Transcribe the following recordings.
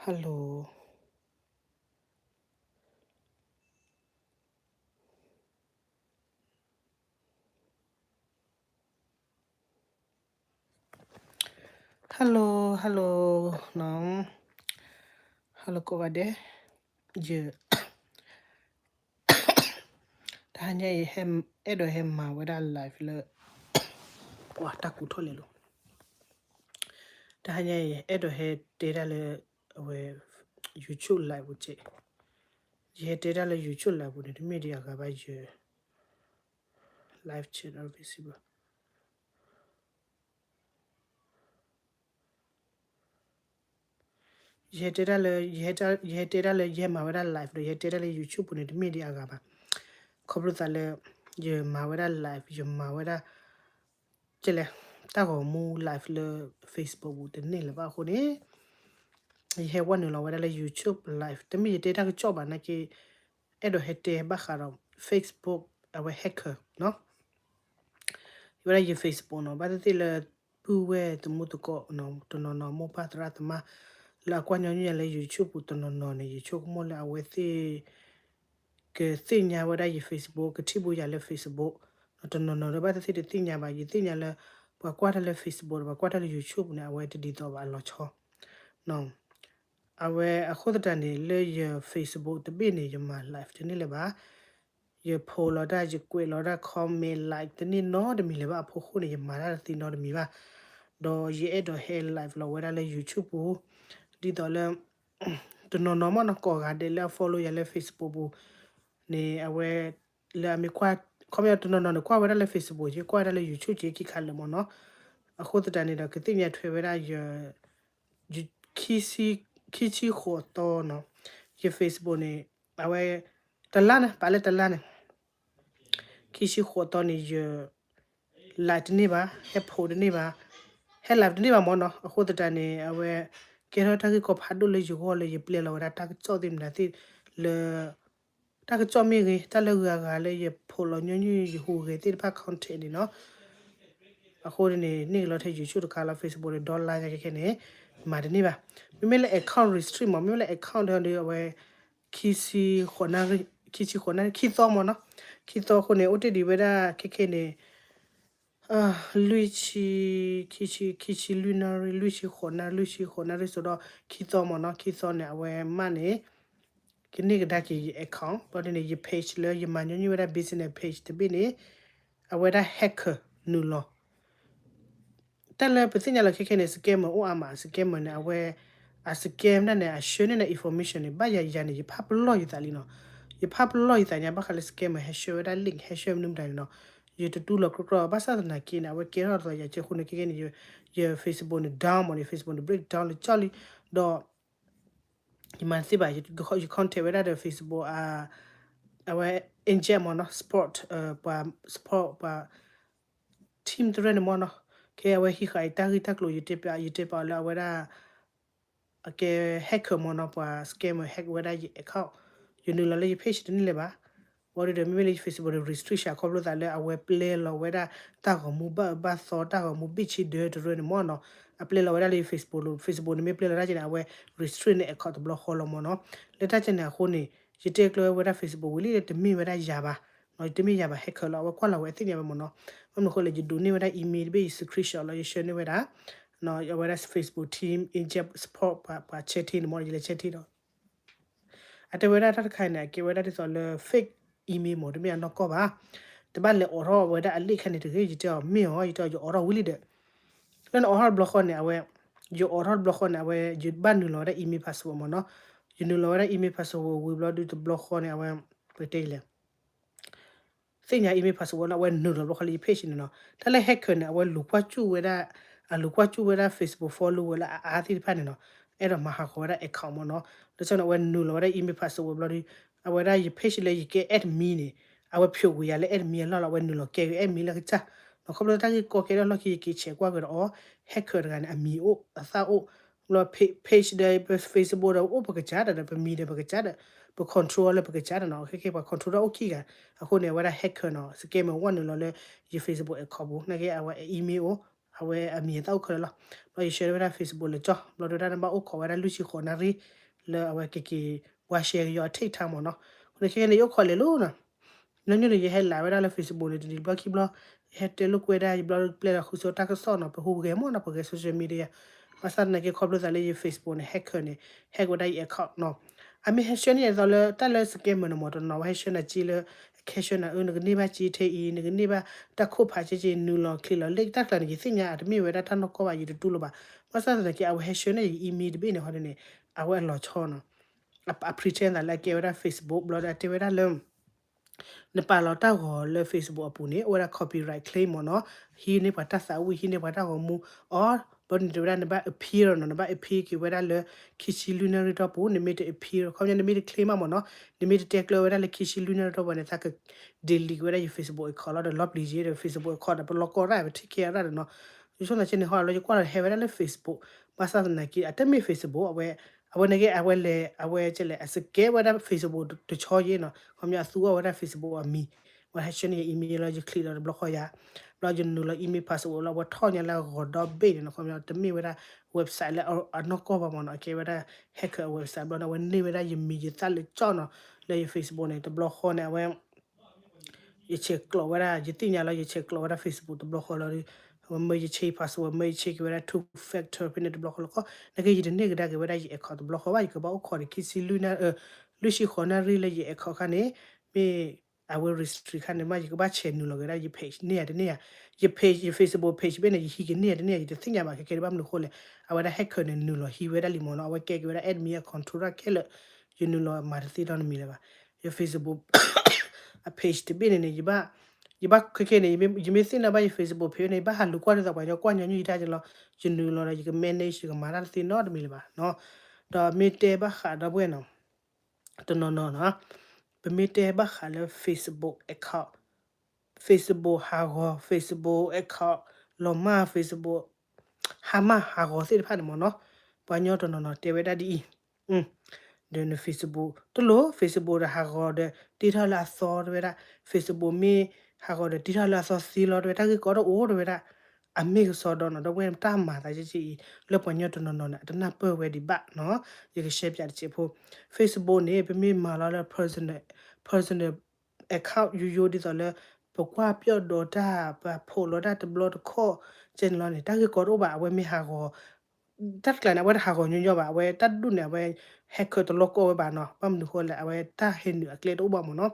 Hello, hello, hello, နီၤ, hello ကိးဂၤဒဲး, ယ တဟါညါအံၤ အဲၣ်ဒိးဟဲမၤဝဲဒၣ် live လၢ ပှၤတၢ်ကူထီၣ်လဲၤလိၤ, တဟါညါအံၤ အဲၣ်ဒိးဟဲတဲတၢ်လၢ အဝဲ YouTube live ပူၤကဲး, ယဟဲတဲတၢ်လၢ YouTube live ပူၤန့ၣ် တမ့ၢ်ဒံးအဂၤဘၣ် ယ live chat ဒီး Facebook ယဟဲတဲတၢ်လၢ ယဟဲတဲတၢ်လၢ ယဟဲမၤဝဲဒၣ် live ဒီး ယဟဲတဲတၢ်လၢ YouTube ပူၤန့ၣ် တမ့ၢ်ဒံးအဂၤဘၣ်, ခီဖျိသးလၢ ယမၤဝဲဒၣ် live ယမၤဝဲဒၣ် ကဲလဲၣ် တၢ်ဂီၤမူ live လၢ Facebook ပူၤတန့ၢ်လၢၤဘၣ်အဃိန့ၣ် ယဟဲဝဲနုာ်လီၤဝဲဒၣ်လၢ YouTube live တမ့ၢ်ယတဲတၢ်ကစီၣ်ဘၣ်နာ်က့ အဲၣ်ဒိးဟဲတဲဘၣ်ဃးဒီး Facebook အဝဲ hacker နီၤ, ယဝဲဒၣ်ယ Facebook နီၤ, ဘၣ်သ့ၣ်သ့ၣ်လၢ ပုၢ်ဝဲၢ်သမူသကိး တနီၤနီၤ မိၢ်ပၢ်သရၣ်သမါ လၢအကွၢ်ညီနုၢ်ယၤလၢ YouTube ပူၤတနီၤနီၤန့ၣ် ယဆိကမိၣ်လၢအဝဲသ့ၣ် ကသ့ၣ်ညါဝဲဒၣ်ယ Facebook ကထံၣ်ဘိယၤလၢ Facebook တနီၤနီၤဒီး ဘၣ်သ့ၣ်သ့ၣ်တသ့ၣ်ညါဘၣ်, ယသ့ၣ်ညါလၢ ပှၤကွၢ်တၢ်လၢ Facebook ဒီး ပှၤကွၢ်တၢ်လၢ YouTube န့ၣ် အဝဲတဒ်သိးဘၣ်အလီၤဆီ အဝဲအဃိသတးန့ၣ် လၢယ Facebook တဘ့ၣ်န့ၣ် ယမၤ live တန့ၢ်လၢၤဘၣ်, ယ post လီၤတၢ် ယကွဲးလီၤတၢ် comment like တန့ၢ်နီတမံၤလၢၤဘၣ်အဖီခိၣ်န့ၣ် ယမၤတၢ်တသ့နီတမံၤဘၣ်, ဒီးယအဲၣ်ဒိးဟဲ live လီၤဝဲဒၣ်လၢ YouTube ပူၤ, ဒ်သိးလၢ တနီၤနီၤမ့ၢ်နီၤ ကိးဂၤဒဲးလၢအ follow ယၤလၢ Facebook ပူၤန့ၣ် အဝဲ လၢအမ့ၢ်ကွၢ် ခီပညီတနီၤနီၤန့ၣ် ကွၢ်ဝဲဒၣ်လၢ Facebook က့ ကွၢ်ဝဲဒၣ်လၢ YouTube က့ ခံခါလၢာ်မ့ၢ်နီၤ, အဃိသတးန့ၣ်ဒီး ကသ့ၣ်ညါထွဲဝဲဒၣ်ယ ခံဆံဃိးသီနီၤ, ယ Facebook န့ၣ် အဝဲ တလါန့ၣ် ပာ်လၢတလါန့ၣ် ခံဆံဃိးသီန့ၣ် ယ live တန့ၢ်ဘၣ်, ဟဲ post တန့ၢ်ဘၣ်, ဟဲ live တန့ၢ်ဘၣ်မ့ၢ်နီၤ, အဃိသတးန့ၣ် အဝဲ ကဲထီၣ်တၢ်ဂ့ၢ်ကီဖးဒိၣ်လၢယဂီၢ်လၢယပျဲလီၤဝဲဒၣ်တၢ်ကစီၣ်သ့ၣ်မနုၤသ့ၣ်လၢ တၢ်ကစီၣ်မ့ၢ်ဂ့ၤ တၢ်လၢဂၤဂၤလၢယ post လီၤညီနုၢ်ယဟူးဂဲၤသ့ၣ်တဖၣ် content န့ၣ်နီၤ, အဃိန့ၣ် န့ၢ်က့ၤလီၤထဲ YouTube တခါလီၤ Facebook န့ၣ် ဒီလါညါခဲခဲန့ၣ် မၤတန့ၢ်ဘၣ်, မ့မ့ၢ်လၢ account restrict မ့ၢ် မ့မ့ၢ်လၢ account ဒီးအဝဲ ခံဆံဃိးနၣ်ရံၣ် ခံဆံဃိးနၣ်ရံၣ် ခံသီမ့ၢ်နီၤ, ခံသီအဃိန့ၣ် အိၣ်တ့ၢ်ဒံးဝဲဒၣ်ခဲခဲန့ၣ် လွံၢ်ဆံ ခံဆံ ခံဆံလွံၢ်နၣ်ရံၣ် လွံၢ်ဆံဃိးနၣ်ရံၣ် လွံၢ်ဆံဃိးနၣ်ရံၣ် စိဒီး ခံသီမ့ၢ်နီၤ, ခံသီန့ၣ် အဝဲမ့ၢ်န့ၣ် ကန့ၢ်ကဒါက့ၤယ account ဘျီဒ်န့ၣ် ယ page လၢယမၤညီနုၢ်ဝဲဒၣ် business page တဘ့ၣ်န့ၣ် အဝဲဒၣ် hacker နုာ်လီၤ တၢ်လၢပသ့ၣ်ညါလီၤခဲခဲန့ၣ် scammer အိၣ်အါမး scammer န့ၣ် အဝဲ အ scam ဒၣ်န့ၣ် အ share န့ၢ်နၤ information န့ၣ် ဘၣ်ယၤယၤန့ၣ် ယဖးပလီၢ်ယသးလံနီၤ, ယဖးပလီၢ်ယသးညါ ဘၣ်ဃးလၢ scammer ဟဲ share ဝဲဒၣ် link ဟဲ share မနုၤမတၤန့ၣ်နီၤ, ယတတူၢ်လီၤကြီကြီ ဘၣ်ဆၣ်သနာ်က့န့ၣ် အဝဲကဲထီၣ်တသီယၤကဲဃိန့ၣ် ခဲခဲန့ၣ် ယ Facebook န့ၣ် down မ့ၢ်န့ၣ် Facebook န့ၣ် break down လၢကၠီလံ, ဒီး ယမၤတသ့ဘၣ် ယ contact ဝဲဒၣ်ဒီး Facebook အ အဝဲ agent မ့ၢ်နီၤ support ပှၤ support ပှၤ team တရၢၢ်န့ၣ်မ့ၢ်နီၤ, ခဲအဝဲဟံးဃာ်အံၤတၢ်ဂ့ၢ်တၢ်ကျိၤ ယတဲပာ် ယတဲပာ်အီၤလၢအဝဲဒၣ် အကဲ hacker မ့ၢ်နီၤ ပှၤ scammer hack ဝဲဒၣ်ယ account, ယနုာ်လီၤလၢယ page တန့ၢ်လၢၤဘၣ်, ဝံၤဒီးမ့မ့ၢ်လၢယ Facebook န့ၣ် restrict ဆှးခီဖျိသးလၢအဝဲပျဲလီၤဝဲဒၣ် တၢ်ဂီၤမူဘၣ်အၢဘၣ်သီ တၢ်ဂီၤမူဘ့ၣ်ဆ့ဒၢတရၢၢ်န့ၣ်မ့ၢ်နီၤ, အပျဲလီၤဝဲဒၣ်လၢယ Facebook လီၤ, Facebook န့ၣ်မ့ၢ်ပျဲလီၤတၢ်ကဲန့ၣ် အဝဲ restrict န့ၢ် account တဘျီဃီလီၤမ့ၢ်နီၤ, လၢတၢ်ကဲန့ၣ်အဃိန့ၣ် ယတဲကျၢၤဝဲဒၣ် Facebook ဝံၤလံ တမ့ၢ်ဝဲဒၣ်ယၤဘၣ်, တမ့ၢ်ယၤဘၣ် hacker လီၤ အဝဲကွၢ်လီၤဝဲအသ့ၣ်ညါဝဲမ့ၢ်နီၤ, ဘၣ်မနုၤအဃိလဲၣ် ယဒိးန့ၢ်ဝဲဒၣ် email တဘ့ၣ် ယ screenshot လီၤ ယ share န့ၢ်ဝဲဒၣ် အဝဲဒၣ် Facebook team agent support ပှၤ chatting န့ၣ်မ့ၢ် ယလဲၤ chatting ဒီး အတဲဝဲဒၣ်တၢ်တခါန့ၣ် အကဲဝဲဒၣ်ဒ်သိးလၢ fake email မ့ၢ် တမ့ၢ်အနီၢ်ကီၢ်ဘၣ်, တဘၣ်လဲၤအိးထီၣ်ဝဲဒၣ်အလံာ်ခါန့ၣ်တဂ့ၤ ယတဲအီၤမ့ၢ်အီၤ ယတဲအီၤယအိးထီၣ်ဝံၤလံဒီး လၢနအိးထီၣ်တဘျီဃီန့ၣ် အဝဲ ယအိးထီၣ်တဘျီဃီန့ၣ် အဝဲ ယဘၣ်နုာ်လီၤဝဲဒၣ် email password မ့ၢ်နီၤ, ယနုာ်လီၤဝဲဒၣ် email password ဝံၤဘျီဒုးတဘျီဃီန့ၣ် အဝဲ ပတဲလဲၣ် သ့ၣ်ညါ email password လၢအဝဲနုာ်လီၤဘျီဃီလၢယ page န့ၣ်နီၤ, တၢ်လၢ hacker န့ၣ် အဝဲလူၤကွၢ်စူၣ်ဝဲဒၣ် အလူၤကွၢ်စူၣ်ဝဲဒၣ် Facebook follower လၢအအါသ့ၣ်တဖၣ်န့ၣ်နီၤ, အဲၣ်ဒိးမၤဟးဂီၤဝဲဒၣ် account မ့ၢ်နီၤ, လၢဆၢန့ၣ် အဝဲနုာ်လီၤဝဲဒၣ် email password ဘျီဒုး အဝဲဒၣ်ယ page လၢယကဲ admin န့ၣ် အဝဲဖျိးကွံာ်ယၤလၢ admin အလီၢ်လီၤ အဝဲနုာ်လီၤကဲက့ၤ admin လၢကစၢ်, ခီဖျိတၢ်ဂ့ၢ်ကီကဲထီၣ်လီၢ်ခံ ယက့ၤဆဲးကွၢ်က့ၤဒီးအီၤ hacker တဂၤန့ၣ် အမံၤအိၣ် အသၣ်အိၣ် ဘျီ page ဒီး Facebook ဒီးအိၣ်ပကစၢ်ဒီး ပမံၤဒီးပကစၢ်ဒီး ပ control လၢပကစၢ်ဒီးနီၤ, ခဲခဲ ပှၤ control တၢ်အိၣ်ခံဂၤ, အဃိန့ၣ် အဝဲဒၣ် hacker နီၤ scammer ဝဲနုာ်လီၤလၢယ Facebook account ပူၤ နာ်က့ အဝဲ email အိၣ် အဝဲအမံၤအသၣ်အိၣ်ခဲလၢာ်လီၤ. ဘျီယ share ဝဲဒၣ် Facebook လၢကၠီ ဘျီတဲဝဲဒၣ်နဘၣ်အိၣ်ခိးဝဲဒၣ်လွံၢ်ဆံဃိးနၣ်ရံၣ် လၢအဝဲကက့ၤ ဝါရှဲကယီၤအ TikTok မ့ၢ်နီၤ. အဃိန့ၣ်ခဲကနံၣ်အံၤ ယအိၣ်ခိးလဲၤလီၤနီၤ. ညီနုၢ်န့ၣ် ယဟဲလးဝဲဒၣ်လၢ Facebook န့ၣ် တနံၤတဘျီခံဘျီ, ယဟဲတဲလိာ်ကွဲဒၣ် ယဘျီပျဲလီၤဃုဆိတၢ်ကစီၣ်နီၤ, ပဟူးဂဲၤမ့ၢ်နီၤ, ပဂဲၤ social media. ဘၣ်ဆၣ်သနာ်က့ ခီဖျိသးလၢယ Facebook န့ၣ် hacker န့ၣ် hack ဝဲဒၣ်ယ account နီၤ. အမ့ၢ်ဟဲ share န့ၢ်ယသိးလၢ တၢ်လၢ scammer န့ၣ်မ့ၢ်တနီၤ အဝဲဟဲ share နၤက့လၢ အ caption နၤအၢ နကန့ၢ်ဘၣ်က့ထဲအံၤ နကန့ၢ်ဘၣ်တၢ်ခိၣ်ဖးက့က့ နုာ်လီၤချ့လီၤလ့ၣ် တၢ်ကျါန့ၣ် ယသ့ၣ်ညါ အတမ့ၢ်ဝဲဒၣ်တၢ်နီၢ်ကီၢ်ဘၣ် ယတတူၢ်လိာ်ဘၣ်. ဘၣ်ဆၣ်သနာ်က့ အဝဲဟဲ share န့ၢ်ယ email တဘ့ၣ်န့ၣ် ဟီဒ်န့ၣ် အဝဲအလီၤဆီနီၤ. အ pretend သးလၢအကဲဝဲဒၣ် Facebook ဘျီဒီးအတဲဝဲဒၣ်လၢ နပာ်လီၤတၢ်ဂီၤလၢ Facebook အပူၤန့ၣ် အိၣ်ဝဲဒၣ် copyright claim မ့ၢ်နီၤ, ဟံးန့ၢ်ပှၤတၢ်သးဝံၣ် ဟံးန့ၢ်ပှၤတၢ်ဂီၤမူအီၤ, ဘျီန့ၣ်တဲဝဲဒၣ် နဘၣ် appeal နီၤ, နဘၣ် appeal က့ၤဝဲဒၣ်လၢ ခံဆံလွံၢ်နၣ်ရံၣ်တီၢ်ပူၤ, နမ့ၢ်တ appeal ခီပညီ နမ့ၢ်တ claim ဘၣ်မ့ၢ်နီၤ, နမ့ၢ်တတဲကျၢၤဝဲဒၣ်လၢခံဆံလွံၢ်နၣ်ရံၣ်တီၢ်ပူၤန့ၣ် သးက delete က့ၤဝဲဒၣ်ယ Facebook account လီၤဒီး လီၤပျံၤက့ၤဒီး Facebook account ဒီး ပလီၢ်ကီၢ်ရၣ် ပ take care ရၣ်ဒီးနီၤ. ယဆိကမိၣ်သးကဲန့ၣ်ဟီ လၢယကွၢ်လီၤဟဲဝဲဒၣ်လၢ Facebook, ဘၣ်ဆၣ်သနာ်က့ အတမ့ၢ် Facebook အဝဲ အဝဲန့ၣ်က့ အဝဲလဲၤ အဝဲကဲလဲၣ် အ scam ဝဲဒၣ် Facebook တဆီယဲနီၤ, ခီပညီအသူအီၤဝဲဒၣ် Facebook အမံၤ, ဝဲဟဲ share န့ၢ်ယ email လီၤ ယ click ဒီးတဘျီဃီယၤ, ဘျီယနုာ်လီၤ email password လီၤ ဝဲထီၣ်ညါလၢအဂီၤဒီဘ့ၣ်န့ၣ်နီၤ, ခီပညီတမ့ၢ်ဝဲဒၣ် website လၢအနီၢ်ကီၢ်ဘၣ်မ့ၢ်နီၤ, အကဲဝဲဒၣ် hacker website ဘျီန့ၣ် အဝဲန့ၢ်ဝဲဒၣ်ယမံၤယသၣ်လၢကၠီနီၤ, လၢယ Facebook န့ၣ် တဘျီဃီန့ၣ် အဝဲ ယဆဲးကျိးဝဲဒၣ် ယသ့ၣ်ညါလီၤ ယဆဲးကျိးဝဲဒၣ် Facebook တဘျီဃီလီၤဒီး အဝဲမၢယ change password မၢယ change က့ၤဝဲဒၣ် two factor ဖဲန့ၣ်တဘျီဃီလီၤ. နာ်က့ ယတန့ၢ်ကဒါက့ၤဝဲဒၣ်ယ account တဘျီဃီဘၣ်, ယကဘၣ်အိၣ်ခိးန့ၣ် ခံဆံလွံၢ်နၣ်, လွံၢ်ဆံဃိးနၣ်ရံၣ်လၢယ account ခါန့ၣ် မ့ၢ် အဝဲ restrict ခါန့ၣ်မး ယကဘၣ်ဆဲးနုာ်လီၤက့ၤဒၣ်ယ page န့ၢ်ယၤတန့ၢ်ယၤ, ယ page ယ Facebook page ဘ့ၣ်န့ၣ် ယဟံးက့ၤန့ၢ်ယၤတန့ၢ်ယၤ ယတသ့ၣ်ညါဘၣ် ခဲကဲန့ၣ် ဘၣ်မနုၤအဃိလဲၣ်, အဝဲဒၣ် hacker န့ၣ် နုာ်လီၤဟံးဝဲဒၣ်လံမ့ၢ်နီၤ, အဝဲကဲက့ၤဝဲဒၣ် admin အ control တၢ်ခဲလၢာ်, ယနုာ်လီၤမၤတသ့ဒီးနမံၤလၢၤဘၣ်. ယ Facebook အ page တဘ့ၣ်န့ၣ်န့ၣ် ယဘၣ်, ယဘၣ်ခဲကဲန့ၣ် ယမ့ၢ်သ့ၣ်နီၣ်ဘၣ်ယ Facebook page န့ၣ် ယဘၣ်ဟးလူၤကွၢ်ဒ်သိးပှၤညီကွၢ်ညီနုၢ်ယတၢ်က့လီၤ, ယနုာ်လီၤဒီး ယက manage ယကမၤတၢ်တသ့နီတမံၤလၢၤဘၣ်နီၤ. ဒီးမ့ၢ်တဲဘၣ်ဃးဒီပုၢ်ဝဲၢ်နီၤ တနီၤနီၤနီၤ, ပမ့ၢ်တဲဘၣ်ဃးလၢ Facebook account, Facebook ဟးဂီၤ Facebook account, လီၤမၢ် Facebook, ဟါမၢ်ဟးဂီၤသ့ၣ်တဖၣ်န့ၣ်မ့ၢ်နီၤ, ပှၤညီတနီၤနီၤတဲဝဲဒၣ်ဒ်အံၤ, ဒီးန Facebook တလိၣ် Facebook ဒီးဟးဂီၤဒီးတ့ထီၣ်လၢအသီတဲဝဲဒၣ်, Facebook မ့ၢ်ဟးဂီၤဒီးတ့ထီၣ်လၢအသီသ့လီၤတဲဝဲ တၢ်ဂ့ၢ်ကီတအိၣ်တဲဝဲဒၣ်, အမ့ၢ်ကစီဒီနီၤ ဒီပုၢ်ဝဲၢ် တၢ်မၤသးကဲကဲအံၤ လၢပှၤညီတနီၤနီၤန့ၣ် အတနၢ်ပၢၢ်ဝဲဒံးဘၣ်နီၤ, ယကရှဲပၠးတစဲးဖိ, Facebook န့ၣ် ပမ့ၢ်မၤလီၤလၢ personal, personal account ယိယိဒ်သိးလၢ ပကွၢ်ပျီၣ်ဒီးတၢ် ပဖိးလီၤတၢ်တဘျီတခီၣ် ကဲန့ၣ်လီၤန့ၣ် တၢ်ဂ့ၢ်ကီတအိၣ်ဘၣ် အဝဲမ့ၢ်ဟးဂီၤ, တၢ်တကျါန့ၣ် အဝဲတဟးဂီၤညီညီဘၣ် အဝဲတၢ်ဒူၣ်န့ၣ် အဝဲ hacker တလီၢ်ကီၢ်ဝဲဘၣ်နီၤ, ဘၣ်မနုၤဃိလဲၣ် အဝဲတၢ်ဟဲနုာ်အကျဲတအိၣ်ဘၣ်မ့ၢ်နီၤ,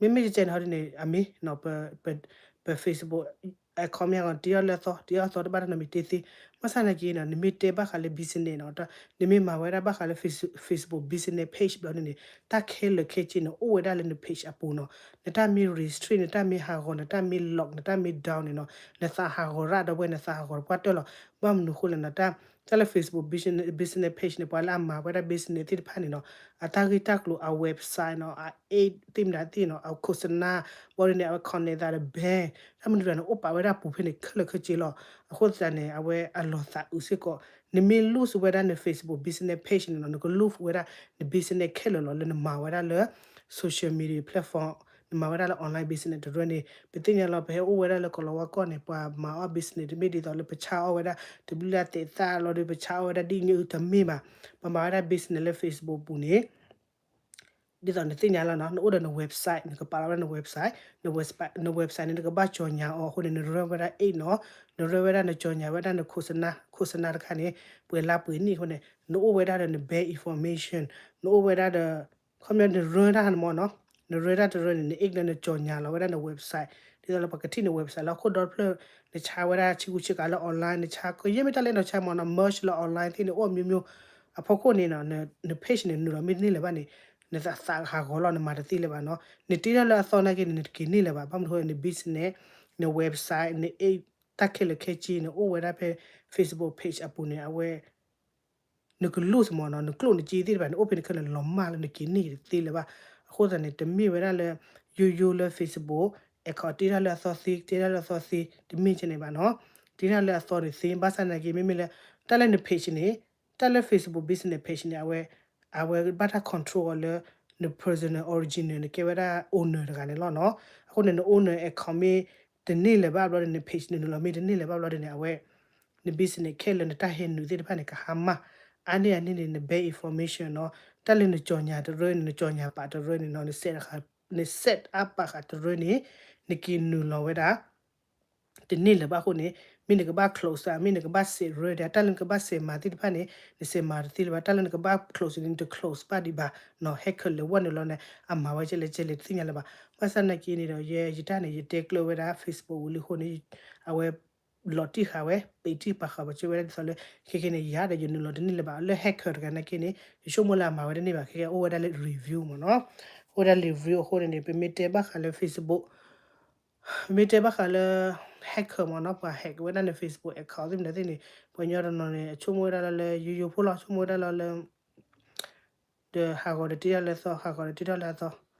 ဒီး မ့မ့ၢ်ကဲန့ၣ်ဟီဒ်န့ၣ် အမ့ၢ်နီၤ ပ ပ Facebook account မ့ၢ်ဟးဂီၤ တ့ထီၣ်လၢအသီ တ့ထီၣ်အသီတဘၣ်တၢ်နီတမံၤတသ့, ဘၣ်ဆၣ်သနာ်က့နီၤ နမ့ၢ်တဲဘၣ်ဃးလၢ business နီၤ, နမ့ၢ်မၤဝဲဒၣ်ဘၣ်ဃးလၢ Facebook business page ဘျီန့ၣ်န့ၣ် တၢ်ခဲလၢာ်ခဲဆ့န့ၣ် အိၣ်ဝဲဒၣ်လၢန page အပူၤနီၤ, နတၢ်မ့ၢ် restrict နတၢ်မ့ၢ်ဟးဂီၤ နတၢ်မ့ၢ် lock နတၢ်မ့ၢ် down န့ၣ်နီၤ နသးဟးဂီၤရၣ်ဒီပုၢ်ဝဲၢ် နသးဟးဂီၤတပှၢ်တၢၢ်လီၤ, ဘၣ်မနုၤဃိလဲၣ်နီၤ တၢ် တၢ်လၢ Facebook business, business page န့ၣ် ပှၤလၢအမၤဝဲဒၣ် business သ့ၣ်တဖၣ်န့ၣ်နီၤ အတၢ်ဂ့ၢ်တၢ်ကျိၤ အ website နီၤ အ ad သ့ၣ်မတၤသ့ၣ်နီၤ အ โฆษณา ဘျီဒ်န့ၣ် အဝဲ connect သးဒီး bank တၢ်မနုၤတဂၤန့ၣ် အိၣ်ပာ်ဝဲဒၣ်ပူၤဖဲန့ၣ် ခဲလၢာ်ခဲဆ့လီၤ, အဃိသတးန့ၣ် အဝဲအလီၤသးအုးစ့ၢ်ကီး, နမ့ၢ် lose ဝဲဒၣ်န Facebook business page န့ၣ်နီၤ နက lose ဝဲဒၣ်န business ခဲလၢာ်လီၤ လၢနမၤဝဲဒၣ်လၢ social media platform နမၤဝဲဒၣ်လၢ online business တရၢန့ၣ် ပသ့ၣ်ညါလီၤ ပဟဲအိၣ်ဝဲဒၣ်လၢကီၢ်လီၤဝါကီၢ်န့ၣ် ပှၤမၤအီၣ် business တမ့ၢ်ဒ်သိးလၢပဆါအီၣ်ဝဲဒၣ် တဘျုးလၢသဲးသၣ်လီၤဒီး ပဆါအီၣ်ဝဲဒၣ်ဒ်ညၣ်အုၣ်တမ့ၢ်ဘၣ်, ပမၤဝဲဒၣ် business လၢ Facebook ပူၤန့ၣ် ဒ်သိးနသ့ၣ်ညါလီၤနီၤ နအိၣ်ဒီးန website နကပာ်လီၤဝဲဒၣ်န website, န website န့ၣ် နကဘၣ်ကြေညာအီၤအဃိန့ၣ် နရၢဝဲဒၣ် ad နီၤ, နရၢဝဲဒၣ်နကြေညာဝဲဒၣ်န โฆษณา, โฆษณา တခါန့ၣ် ပှဲၤလါပှဲၤနံၣ်အဃိန့ၣ် နအိၣ်ဝဲဒၣ်ဒီးန bank information, နအိၣ်ဝဲဒၣ်ဒီး ခီပညီနရၢတၢ်န့ၣ်မ့ၢ်နီၤ, နရၢတၢ်တရၢန့ၣ် န ad လၢနကြေညာလီၤဝဲဒၣ်န website, ဒ်သိးလၢပှၤကထံၣ်န website လၢဟီၣ်ခိၣ်ဒီဖျၢၣ်, နဆါဝဲဒၣ်ဆ့ကူဆ့ကၤလၢ online, နဆါကယဲၢ်မ့ၢ်တၢ်လၢနဆါမ့ၢ်နီၤ merch လၢ online သ့ၣ်န့ၣ် အိၣ်မျိုးမျိုး, အဖီခိၣ်န့ၣ်နီၤ န page န့ၣ် နုာ်လီၤမ့ၢ်တန့ၢ်လၢၤဘၣ်န့ၣ် နသးဟးဂီၤလီၤ နမၤတသ့လၢၤဘၣ်နီၤ, နတ့ထီၣ်လၢအသီနာ်က့န့ၣ် နတက့ၤန့ၢ်လၢၤဘၣ်, ဘၣ်မနုၤအဃိလဲၣ် န business, န website, န ad တၢ်ခဲလၢာ်ခဲဆ့န့ၣ် အိၣ်ဝဲဒၣ်ဖဲ Facebook page အပူၤန့ၣ် အဝဲ နက lose မ့ၢ်နီၤ, နကျိၣ်နစ့သ့ၣ်တဖၣ်န့ၣ် အိၣ်ဖဲန့ၣ်ခဲလၢာ်လီၤမၢ်လၢနက့ၤန့ၢ်တသ့လၢၤဘၣ်. အဃိသတးန့ၣ် တမ့ၢ်ဝဲဒၣ်လၢ ယိယိလၢ Facebook account တ့ထီၣ်လၢအသီသ့, တ့ထီၣ်လၢအသီသ့, တမ့ၢ်ကဲန့ၣ်ဘၣ်နီၤ. တ့ထီၣ်လၢအသီန့ၣ်သ့, ဘၣ်ဆၣ်သနာ်က့ မ့မ့ၢ်လၢ တၢ်လၢန page န့ၣ်, တၢ်လၢ Facebook business page န့ၣ် အဝဲ, အဝဲဘၣ်တၢ် control အီၤလၢ န personal original နကဲဝဲဒၣ် owner တဂၤန့ၣ်လီၤနီၤ. အဃိန့ၣ် န owner account မ့ၢ် တန့ၢ်လၢၤဘၣ်ဘျီဒီး န page နနုာ်လီၤမ့ၢ်တန့ၢ်လၢၤဘၣ်ဘျီဒီးန့ၣ် အဝဲ န business ခဲလၢာ် နတၢ်ဟဲနုာ်သ့ၣ်တဖၣ်န့ၣ် ကဟါမၢ်. အါန့ၢ်အန့ၣ်န့ၣ် န bank information နီၤ, တၢ်လၢနကၠီၤညါတရၢန့ၣ် နကၠီၤညါပာ်တရၢန့ၣ်နီၤ, န set အပာ်ဃာ်တရၢန့ၣ် နက့ၤနုာ်လီၤဝဲဒၣ် တန့ၢ်လၢၤဘၣ်အဃိန့ၣ် မ့ၢ်နကဘၣ် close မ့ၢ်နကဘၣ် set ရၢဒီး တၢ်လၢနကဘၣ် set မၤသ့ၣ်တဖၣ်န့ၣ် န set မၤတသ့လၢၤဘၣ်, တၢ်လၢနကဘၣ် close န့ၣ် နတ close ဘၣ်ဒံးဘၣ်နီၤ, hacker လဲၤဝဲနုာ်လီၤန့ၣ် အမၤဝဲကဲလဲၣ်ကဲလဲၣ်တသ့ၣ်ညါလၢၤဘၣ်. ဘၣ်ဆၣ်သနာ်က့န့ၣ်ဒီး ယဲယတၢ်န့ၣ် ယတဲကျၢၤဝဲဒၣ် Facebook ဝံၤလံအဃိန့ၣ် အဝဲ လီၤတံၢ်ဃာ်ဝဲ ပံးတံၢ်ပာ်ဃာ်ပှၤကၢဝဲဒၣ်ဒ်သိးလၢ ခဲကနံၣ်အံၤန့ၣ် ယၤဒီးယနုာ်လီၤတန့ၢ်လၢၤဘၣ်, လၢ hacker တဂၤနာ်က့န့ၣ် ယဆိကမိၣ်လၢအမၤဝဲတန့ၢ်ဘၣ်, ခဲကနံၣ်အံၤအိၣ်ဝဲဒၣ်လၢ review မ့ၢ်နီၤ, အိၣ်ဝဲဒၣ်လၢ review အဃိန့ၣ်န့ၣ် ပမ့ၢ်တဲဘၣ်ဃးလၢ Facebook မ့ၢ်တဲဘၣ်ဃးလၢ hacker မ့ၢ်နီၤ, ပှၤ hack ဝဲဒၣ်န့ၣ် Facebook account သ့ၣ်မနုၤသ့ၣ်န့ၣ် ပှၤကညီတနီၤန့ၣ် အဆိကမိၣ်ဝဲဒၣ်လီၤလၢ ယိယိဖိလီၤ, ဆိကမိၣ်ဝဲဒၣ်လီၤလၢ ဒီးဟးဂီၤဒီးတ့ထီၣ်လၢအသီ, ဟးဂီၤဒီးတ့ထီၣ်လၢအ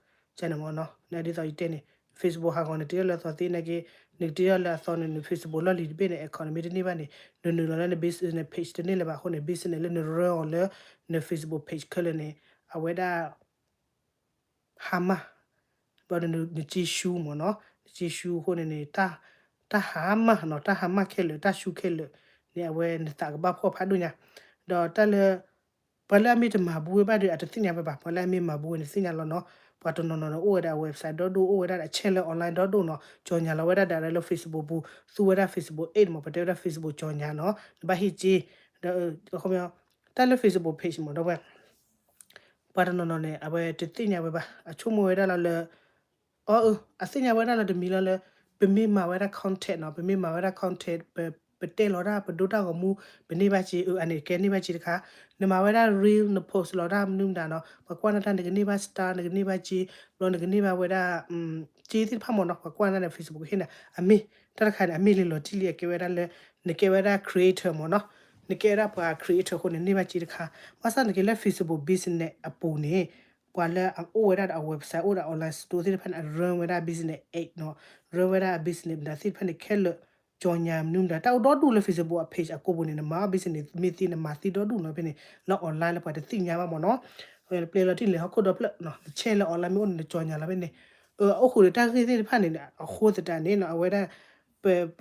သီ, ကန့ၣ်မ့ၢ်နီၤ, ဒ်သိးယတဲန့ၣ် Facebook ဟးဂီၤန့ၣ်တ့ထီၣ်လၢအသီသ့နာ်က့ နကတ့ထီၣ်လၢအသီန့ၣ် န Facebook လီၢ်လံၤတဘ့ၣ်န့ၣ် account န့ၣ်မ့ၢ်တန့ၢ်ဘၣ်န့ၣ် နနုာ်လီၤလၢန business page တန့ၢ်လၢၤဘၣ်အဃိန့ၣ် business လၢနရၢအီၤလၢ န Facebook page ခဲလၢာ်န့ၣ် အဝဲဒၣ် ဟါမၢ်, ဘျီဒီးနက့ၤရှူမ့ၢ်နီၤ, နက့ၤရှူအဃိန့ၣ်န့ၣ် တၢ်ဟါမၢ်နီၤ, တၢ်ဟါမၢ်ခဲလၢာ် တၢ်ရှူခဲလၢာ်န့ၣ် အဝဲနသးကဘၣ်ဖှီၣ်ဖးဒိၣ်ညါ, ဒီးတၢ်လၢ ပှၤလၢအမ့ၢ်တမၤဘူးဝဲဘၣ်ဒီး အတသ့ၣ်ညါဝဲဘၣ်, ပှၤလၢအမ့ၢ်မၤဘူးဝဲန့ၣ်သ့ၣ်ညါလီၤနီၤ, ပှၤတနီၤနီၤန့ၣ် အိၣ်ဝဲဒၣ်အ website ဒီဒိၣ် အိၣ်ဝဲဒၣ်ဒီးအ channel online ဒီဒိၣ်နီၤ, ကၠီၤညါလီၤဝဲဒၣ် direct လၢ Facebook ပူၤ, သူဝဲဒၣ် Facebook aid မ့ၢ် ပတဲဝဲဒၣ် Facebook ကၠီၤညါနီၤ, နဘၣ်ဟ့ၣ်က့ၤ, ဒီး တၢ်လၢ Facebook page မ့ၢ်ဒီးဝဲ ပှၤတနီၤနီၤန့ၣ် အဝဲတသ့ၣ်ညါဝဲဘၣ်, အဆိကမိၣ်ဝဲဒၣ်လီၤလၢ အီအ အသ့ၣ်ညါဝဲဒၣ်လီၤတမံၤလီၤလၢ ပမ့ၢ်မၤဝဲဒၣ် content နီၤ, ပမ့ၢ်မၤဝဲဒၣ် content ပ ပတဲလီၤတၢ် ပဒိတၢ်ဂီၤမူ ပန့ၢ်ဘၣ်စ့ အန့ၣ်ကဲန့ၢ်ဘၣ်စ့တခါ, နမၤဝဲဒၣ် reel န post လီၤတၢ်မနုၤမတၤနီၤ ပှၤကွၢ်နၢ်တၢ် နကန့ၢ်ဘၣ် star နကန့ၢ်ဘၣ်စ့, ဘျီနကန့ၢ်ဘၣ်ဝဲဒၣ် စ့သ့ၣ်တဖၣ်မ့ၢ်နီၤ ပှၤကွၢ်နၢ်တၢ်န့ၣ် Facebook ကဟ့ၣ်နၤ အမ့ၢ် တၢ်တခါန့ၣ် အမ့ၢ်လံလီၤတံၢ်လံ အကဲဝဲဒၣ်လၢ နကဲဝဲဒၣ် creator မ့ၢ်နီၤ, နကဲဝဲဒၣ်ပှၤ creator အဃိန့ၣ် န့ၢ်ဘၣ်စ့တခါ, ဘၣ်ဆၣ်နက့ၤလၢ Facebook business အပူၤန့ၣ် ပှၤလၢအအိၣ်ဝဲဒၣ်ဒီးအ website အိၣ်ဒီး online store သ့ၣ်တဖၣ်န့ၣ် အ run ဝဲဒၣ် business aid နီၤ, run ဝဲဒၣ်အ business မတၤသ့ၣ်တဖၣ်န့ၣ် ခဲလၢာ် ကၠီၤညါမနုၤမတၤ တၢ်အိၣ်ဒီဒူၣ်လၢ Facebook အ page အကိးပူၤန့ၣ် နမၤအီၣ် business မ့ၢ်သ့ နမၤသ့ဒီဒူၣ်နီၤဖဲန့ၣ် လၢ online လၢပှၤတသ့ၣ်ညါဘၣ်မ့ၢ်နီၤ, ပျဲလီၤတံၢ်လဲၤဟီၣ်ခိၣ်ဒီဖျၢၣ်နီၤ န share လၢ online မ့ၢ်အိၣ်န့ၣ် နကၠီၤညါလီၤဖဲန့ၣ်, အအိၣ်ဃုာ်ဒီးတၢ်ဂ့ၢ်သ့ၣ်တဖၣ်န့ၣ် အဃိသတးန့ၣ်နီၤ အဝဲဒၣ် ပ ပ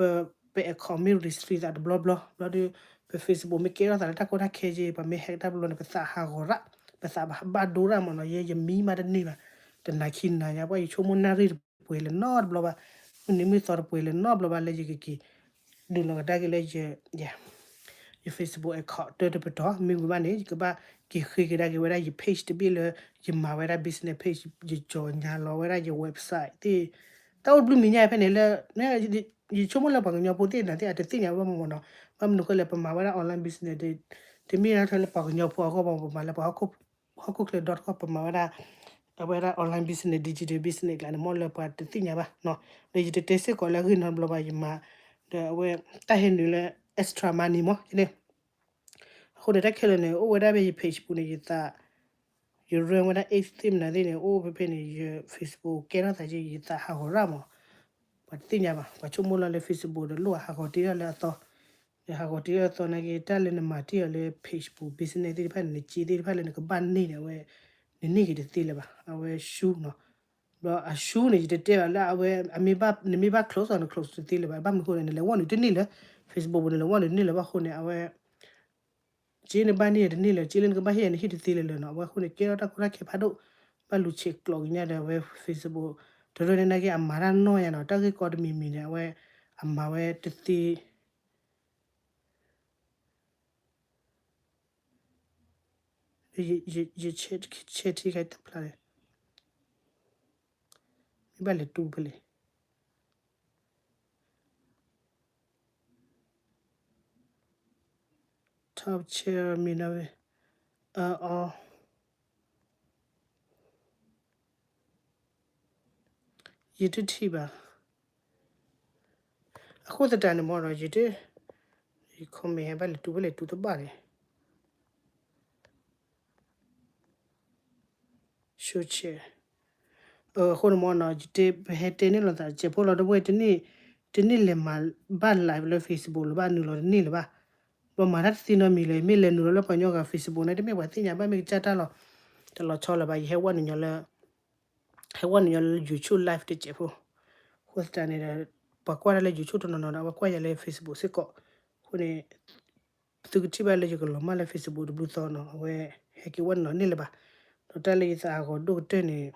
ပ account မ့ၢ် restrict သးတဘျီဘျီ ဘျီဒီး ပ Facebook မ့ၢ်ကဲထီၣ်သးလၢတၢ်ကီတၢ်ခဲက့ ပှၤမ့ၢ် hack တၢ်ဘျီန့ၣ် ပသးဟးဂီၤရၣ် ပသးဘၣ်ဒိရၣ်မ့ၢ်နီၤ, ယဲ ယမံမးတန့ၢ်ဘၣ်, တနၤခံနၤညါ ပှၤယဆိကမိၣ်နၣ်ရံၣ်တပှဲၤလၢၤနီတဘျီဘၣ်, မုၢ်နံၤမုၢ်သီတပှဲၤလၢၤနီတဘျီဘၣ် လၢယကက့ၤ ဒုးလီၤကဒါက့ၤလၢယ ယ Facebook account တၢတပတီၢ် မ့ၢ်ဝံၤဘၣ်န့ၣ် ယကဘၣ်က့ၤဃ့ကဒါက့ၤဝဲဒၣ်ယ page တဘ့ၣ်လၢ ယမၤဝဲဒၣ် business page ယကၠီၤညါလီၤဝဲဒၣ်ယ website သ့ၣ် တၢ်အိၣ်တဘျုးမံၤညါဖဲန့ၣ်လၢ ယဆိကမိၣ်လၢပှၤကညီဖိသ့ၣ်နၤသ့ၣ် အတသ့ၣ်ညါဝဲဘၣ်မ့ၢ်နီၤ, ဘၣ်မနုၤဃိလဲၣ် ပမၤဝဲဒၣ် online business တမ့ၢ်ထဲလၢပှၤကညီဖိအဂီၢ်ဘၣ် ပမၤလၢပှၤဟီၣ်ခိၣ်ချၢဒီတခီ ပမၤဝဲဒၣ် အဝဲဒၣ် online business digital business ကျါန့ၣ် မ့ၢ်လၢပှၤတသ့ၣ်ညါဘၣ်နီၤ, ဒီးယတတဲစ့ၢ်ကီးလၢအဂ့ၢ်နီတဘျီဘၣ် ယမၤ ဒီးအဝဲတၢ်ဟဲနုာ်လၢ extra money မ့ၢ်န့ၣ် အဃိန့ၣ် တၢ်ခဲလၢာ်န့ၣ် အိၣ်ဝဲဒၣ်ဖဲယ page ပူၤန့ၣ် ယသး ယ run ဝဲဒၣ် ads သ့ၣ်မနုၤသ့ၣ်န့ၣ် အိၣ်ဖဲဖဲန့ၣ် ယ Facebook ကဲထီၣ်သးက့ ယသးဟးဂီၤရၣ်မး, ပှၤတသ့ၣ်ညါဘၣ် ပှၤဆိကမိၣ်လီၤလၢ Facebook ဒီးလိၣ်ဟးဂီၤတ့ထီၣ်လၢအသီ, ဒီးဟးဂီၤတ့ထီၣ်လၢအသီနာ်က့ တၢ်လၢနမၤတ့ၢ်အီၤလၢ page ပူၤ business သ့ၣ်တဖၣ်န့ၣ် နစ့သ့ၣ်တဖၣ်လၢနကဘၣ်န့ၢ်န့ၣ် အဝဲ နန့ၢ်က့ၤတသ့လၢၤဘၣ် အဝဲ ရှူနီၤ ဘျီအရှူန့ၣ် ယတတဲဘၣ်လၢအဝဲ အမ့ၢ်ဘၣ် နမ့ၢ်ဘၣ် close အီၤ န close တသ့လၢၤဘၣ် ဘၣ်မနုၤအဃိန့ၣ် နလဲၤဝဲနုာ်တန့ၢ်လၢ Facebook ပူၤ နလဲၤဝဲနုာ်တန့ၢ်လၢၤဘၣ်အဃိန့ၣ် အဝဲ စ့နဘၣ်န့ၢ်တန့ၢ်လၢၤ စ့လၢနကဘၣ်ဟ့ၣ်နဟ့ၣ်တသ့လၢၤလၢၤနီၤ အဝဲအဃိန့ၣ် ကဲထီၣ်တၢ်ကီတၢ်ခဲဖးဒိၣ် ဘၣ်လူၤဆဲးကျိးက့ၤညါဒီးအဝဲ Facebook တရၢန့ၣ်နာ်က့ အမၤတၢ်နီၢ်ယါနီၤ တၢ်ဂ့ၢ်ကီတမံၤမံၤန့ၣ် အဝဲ အမၤဝဲတသ့ ယ ယ ယ ဆဲးထံခါ တဖျါလဲၣ် မ့ၢ်ဘၣ်လဲၤတူၢ်ဖဲလဲၣ် top share မ့ၢ်နီၤဝဲ အ အီ ယတထံၣ်ဘၣ် အဃိသတးန့ၣ်မ့ၢ်ဒီး ယတ ယ comment ဘၣ်လဲၤတူၢ် ဘၣ်လဲၤတူၢ်တဘၣ်န့ၣ် show share အဃိန့ၣ်မ့ၢ်နီၤ ယတဲ ပဟဲတဲန့ၢ်လိာ်သး ကဲးဖိလီၤတဝဲ တန့ၢ် တန့ၢ်လဲၤမၤဘၣ် live လၢ Facebook လၢၤဘၣ် နုာ်လီၤတန့ၢ်လၢၤဘၣ် ဘၣ်မၤတၢ်တသ့နီတမံၤလၢၤ မ့ၢ်လဲၤနုာ်လီၤလၢပှၤကညီဂၤ Facebook န့ၣ် တမ့ၢ်ပှၤသ့ၣ်ညါဘၣ် မ့ၢ်ကစၢ်တၢ်လီၤ တလီၤဆီလၢၤဘၣ် ယဟဲဝဲနုာ်ညီလၢ ဟဲဝဲနုာ်ညီလၢ YouTube live တကဲးဖိ အဃိသတးန့ၣ်ဒီး ပှၤကွၢ်တၢ်လၢ YouTube တနီၤနီၤဒီး အဝဲကွၢ်ယၤလၢ Facebook စ့ၢ်ကီး. အဃိန့ၣ် သုကထံၣ်ဘၣ်လၢယကလီၤမၢ်လၢ Facebook တဘျုးသီနီၤ, အဝဲဟဲက့ၤဝဲနုာ်လီၤန့ၢ်လၢၤဘၣ်. ဒီးတၢ်လၢယသးအဂီၤဒိၣ်ကတၢၢ်န့ၣ်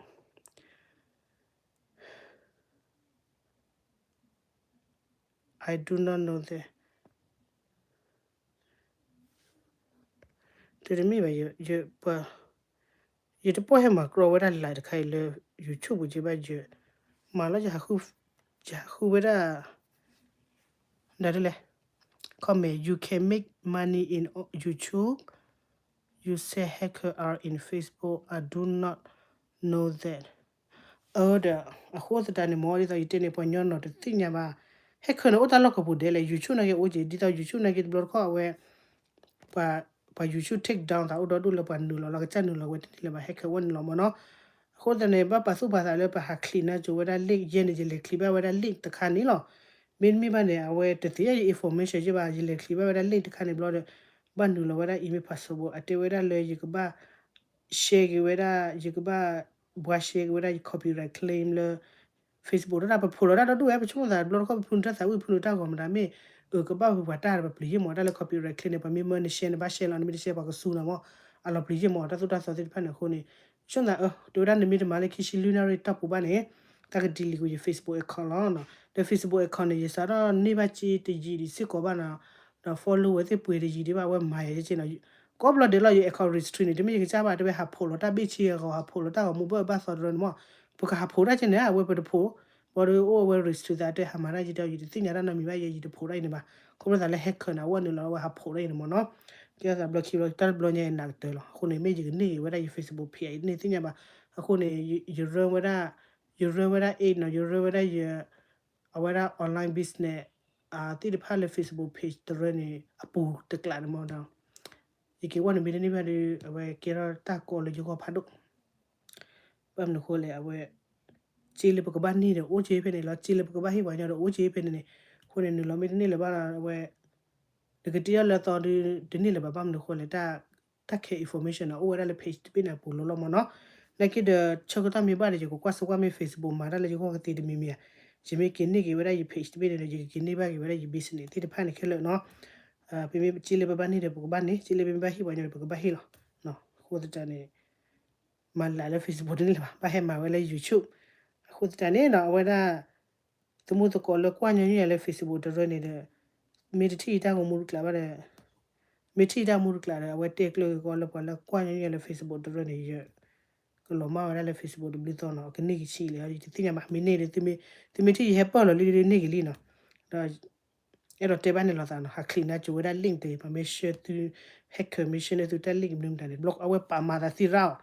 I do not know that. တမ့ၢ်ဘၣ်, ယတပီၢ်ဟဲမၤကြီဝဲဒၣ် live တခါအံၤလၢ YouTube ပူၤက့ဘၣ်, ယမၤလီၤ ယဟးဃုဝဲဒၣ် ဒ်လဲၣ်, comment, you can make money in YouTube, you say hacker are in Facebook, I do not know that. အၢ ဒီး အဃိသတးန့ၣ် မ်ဒ်သိးယတဲန့ၣ် ပှၤကညီနီၤတသ့ၣ်ညါဘၣ်, hacker န့ၣ်အိၣ်တၢ်လီၢ်ကပူၤဒဲးလဲၣ်, YouTube နာ်က့အိၣ်က့ၤ, ဒ်သိး YouTube နာ်က့တဘျီတခီၣ်အဝဲ ပှၤ YouTube take down သးအိၣ်ဒီဒူၣ်လၢပှၤနုာ်လီၤလီၤ, ကစၢ်နုာ်လီၤဝဲတန့ၢ်လၢၤဘၣ်, hacker ဝဲနုာ်လီၤမ့ၢ်နီၤ. အဃိသတးန့ၣ် ဘၣ်ပာ်သူၣ်ပာ်သးလၢပဟးချံးနါစိၤဝဲဒၣ် link, ယဲန့ၣ် ယလဲၤချံးဘၣ်ဝဲဒၣ် link တခါန့ၣ်လီၤ. မ့တမ့ၢ်ဘၣ်န့ၣ် အဝဲတသ့ၣ်ညါယ information ယဘၣ်, ယလဲၤချံးဘၣ်ဝဲဒၣ် link တခါန့ၣ်ဘျီဒီး ဘၣ်နုာ်လီၤဝဲဒၣ် email password အတဲဝဲဒၣ်လၢယကဘၣ် share က့ၤဝဲဒၣ်, ယကဘၣ် ဘှါ share က့ၤဝဲဒၣ်ယ copyright claim လၢ Facebook တၢ် ပဖိးလီၤတၢ်ဒီဒူၣ်ဝဲ, ပဆိကမိၣ်သးတဘျီတခီၣ် ပဖုနုာ်တၢ်သးဝံၣ် ဖုနုာ်တၢ်ဂီၤမတၤမ့ၢ် အကဘၣ်ဝဲပှၤတၢ်ဒီး ပပျံၤယဲၢ်မး, တၢ်လၢ copyright claim န့ၣ် ပှၤမ့ၢ်မၢန share န့ၣ် ဘၣ် share လီၤ, နမ့ၢ်တ share ပှၤကစူနၤမး, အလီၤပျံၤယဲၢ်မး တၢ်သိၣ်တၢ်သီသ့ၣ်တဖၣ်န့ၣ်. အဃိန့ၣ် ဆိကမိၣ်သး အၢ တဲဝဲဒၣ် နမ့ၢ်တမၤလၢခံဆံလွံၢ်နၣ်ရံၣ်တီၢ်ပူၤဘၣ်န့ၣ် တၢ်က delete ကွံာ်ယ Facebook account လီၤ. ဒီး Facebook account န့ၣ် ယစးထီၣ်န့ၢ်ဘၣ်စ့တယံာ်ဒံးစ့ၢ်ကီးဘၣ်နီၤ, ဒီး follow ဝဲသ့ၣ်ပှဲၤတယံာ်ဒံးဘၣ်, အဝဲမၤယၤယဲၢ်က့နီၤ. ကိးဘျီဒဲးလီၤ ယ account history န့ၣ် တမ့ၢ်ယကစၢ်ဘၣ်, တဲဝဲဟးဖိးလီၤတၢ်ဘ့ၣ်ဆ့အဂီၤ, ဟးဖိးလီၤတၢ်ဂီၤမူဘၣ်အၢဘၣ်သီတရၢန့ၣ်မး, ပကဟးဖိးတၢ်က့န့ၣ် အဝဲပတဖိး, ဘၣ်ဒီးအိၣ်အဝဲ history သးတဲ ဟးမၤတၢ်ယံာ်ဒီး ယတသ့ၣ်ညါတၢ်နီတမံၤဘၣ်, ယဲယတဖိးတၢ်အံၤန့ၣ်ဘၣ်. ခီဖျိသးလၢ hacker န့ၣ် အဝဲနုာ်လီၤ အဝဲဟးဖိးတၢ်အံၤန့ၣ်မးနီၤ. ကဲသးဘျီခံဘျီ တၢ်တဘျီညါအံၤနးကတၢၢ်လီၤ. အဃိန့ၣ် မ့ၢ်ယကန့ၢ်က့ၤဝဲဒၣ်ယ Facebook page အံၤ ယတသ့ၣ်ညါဘၣ်. အဃိန့ၣ် ယ run ဝဲဒၣ်, ယ run ဝဲဒၣ် ads နီၤ, ယ run ဝဲဒၣ်ယ အဝဲဒၣ် online business သ့ၣ်တဖၣ်လၢ Facebook page တရၢန့ၣ် အပူၤတကျးန့ၣ်မးဒီး ယက့ၤဝဲန့ၣ်မ့ၢ်တန့ၢ်ဘၣ်ဒီး အဝဲကဲထီၣ်တၢ်ကီလၢယဂီၢ်ဖးဒိၣ်. ဘၣ်မနုၤအဃိလဲၣ် အဝဲ စ့လၢပကဘၣ်န့ၢ်ဒီးအိၣ်က့ဖဲန့ၣ်လီၤ, စ့လၢပကဘၣ်ဟ့ၣ်ပှၤကညီဒီးအိၣ်က့ဖဲန့ၣ်န့ၣ်. အဃိန့ၣ် နုာ်လီၤမ့ၢ်တန့ၢ်လၢၤဘၣ်ဒီး အဝဲ နကတ့အီၤလၢအသီဒီး တန့ၢ်လၢၤဘၣ်. ဘၣ်မနုၤအဃိလဲၣ် တၢ် တၢ်ခဲ information န့ၣ် အိၣ်ဝဲဒၣ်လၢ page တဘ့ၣ်န့ၣ် အပူၤလီၤလီၤမးနီၤ. နာ်က့ဒီး ဆၢကတီၢ်မ့ၢ်ဘၣ်ဒီး ယကကွၢ်ဆိကွၢ်မ့ၢ် Facebook မၤတၢ်လၢယဂီၢ်ကသ့တမံၤမံၤဧါ. ယမ့ၢ်က့ၤန့ၢ်က့ၤဝဲဒၣ်ယ page တဘ့ၣ်န့ၣ်ဒီး ယကက့ၤန့ၢ်ဘၣ်က့ၤဝဲဒၣ်ယ business သ့ၣ်တဖၣ်န့ၣ်ခဲလၢာ်နီၤ. ပမ့ၢ်စ့လၢပဘၣ်န့ၢ်ဒီး ပကဘၣ်န့ၢ်, စ့လၢပမ့ၢ်ဘၣ်ဟ့ၣ်ပှၤကညီဒီး ပကဘၣ်ဟ့ၣ်လီၤ. အဃိသတးန့ၣ် မၤ live လၢ Facebook တန့ၢ်လၢၤဘၣ်, ဘၣ်ဟဲမၤဝဲလၢ YouTube. အဃိသတးန့ၣ်နီၤ အဝဲဒၣ် သမူသကိးလၢကွၢ်ညီနုၢ်ယၤလၢ Facebook တရၢန့ၣ်ဒီး မ့ၢ်တထံၣ်ယတၢ်ဂီၤမူတကျးဘၣ်ဒီး မ့ၢ်ထံၣ်ယတၢ်မူတကျးဒီး အဝဲတဲကျၢၤက့ၤကီးလၢပှၤလၢကွၢ်ညီနုၢ်ယၤလၢ Facebook တရၢန့ၣ် ယကလီၤမၢ်ဝဲဒၣ်လၢ Facebook တဘျုးသီနီၤ, ကန့ၢ်ကဆံးလဲၣ် ယတသ့ၣ်ညါဘၣ်. မ့ၢ်န့ၢ်ဒီး သုမ့ၢ်ထံၣ်ယဟဲပၢၢ်လီၤလံ န့ၢ်က့ၤလံနီၤ. ဒီး အဲၣ်ဒိးတဲဘၣ်န့ၣ်လိာ်သးနီၤ, ဟးချံးနါစိၤဝဲဒၣ် link တ့ၢ်, ပှၤမ့ၢ် share သု hacker မ့ၢ် share န့ၢ်သုတၢ် link မနုၤမတၤန့ၣ် ဘျီအဝဲပာ်မၤသးသံရၣ်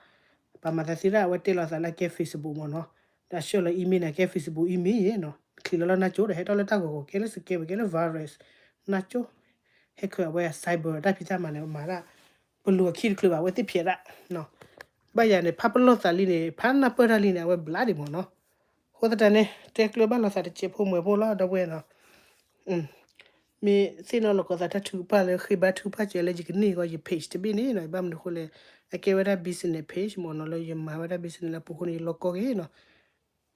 အီၤ, ပာ်မၤသးသံရၣ် အဝဲတဲလိာ်သးလၢအကဲ Facebook မ့ၢ်နီၤ, ဒီး share လီၤ email န့ၣ် အကဲ Facebook email နီၤ, ချံးလီၤလၢနါစိၤဒီး ဟဲထီၣ်လၢတၢ်ဂီၤဂီၤ ကဲလၢ scam ကဲလၢ virus နါစိၤ, hacker အဝဲ cyber တၢ်ဖံးတၢ်မၤန့ၣ် မၤဒၣ် ပလူၤအခံတချုးဘၣ် အဝဲသ့ၣ်ဖျဲးဒၣ်, ဘၣ်ယၤန့ၣ် ဖးပလီၢ်သးလံန့ၣ် ဖးနၢ်ပၢၢ်တၢ်လံန့ၣ် အဝဲဘျးဒံးမ့ၢ်နီၤ. အဃိသတးန့ၣ် တဲကျၢၤဘၣ်လိာ်သးတစဲးဖိမွဲးဖိလီၤ ဒီပုၢ်ဝဲၢ်နီၤ. မ့ၢ်သ့ၣ်နီၣ်လီၤကီးသးတၢ်ထုကဖၣ်လၢဃ့ဘါထုကဖၣ်စၢၤလၢယကန့ၢ်ကီးယ page တဘ့ၣ်န့ၣ်နီၤ, ဘၣ်မနုၤအဃိလဲၣ် အကဲဝဲဒၣ် business page မ့ၢ်နီၤ, လၢယမၤဝဲဒၣ် business လၢအပူၤအဃိန့ၣ် ယလီၤကီက့ၤနီၤ.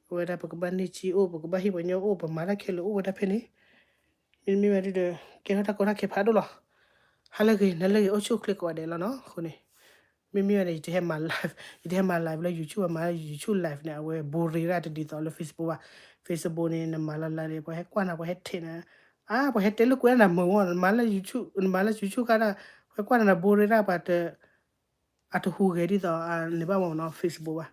အဝဲဒၣ်ပကဘၣ်န့ၢ်စ့အိၣ် ပကဘၣ်ဟ့ၣ်ပှၤကညီအိၣ် ပမၤတၢ်ခဲလၢာ်အိၣ်ဝဲဒၣ်ဖဲန့ၣ်, မ့တမ့ၢ်ဘၣ်ဒုဒီး ကဲထီၣ်တၢ်ကီတၢ်ခဲဖးဒိၣ်လီၤ. ဟါလၢဂ့ၤ နၤလၢဂ့ၤ အိၣ်ဆူၣ်အိၣ်ချ့ကိးဂၤဒဲးလီၤနီၤ. အဃိန့ၣ် မ့မ့ၢ်ဘၣ်န့ၣ် ယတဟဲမၤ live, ယတဟဲမၤ live လၢ YouTube ဘၣ်, မၤလၢ YouTube live န့ၣ် အဝဲ boring ရၣ်တဒ်သိးလၢ Facebook ဘၣ်. Facebook န့ၣ် နမၤလီၤ live န့ၣ် ပှၤဟဲကွၢ်နၤ ပှၤဟဲထဲးနၤ, အါ ပှၤဟဲတဲလိာ်ကွဲနၤမုာ်ဝဲ, နမၤလၢ YouTube, နမၤလၢ YouTube ခါဒၣ် ပှၤဟဲကွၢ်နၤ boring ရၣ် ပှၤတ အတဟူးဂဲၤဒ်သိး န့ၣ်ဘၣ်မ့ၢ်နီၤ Facebook ဘၣ်.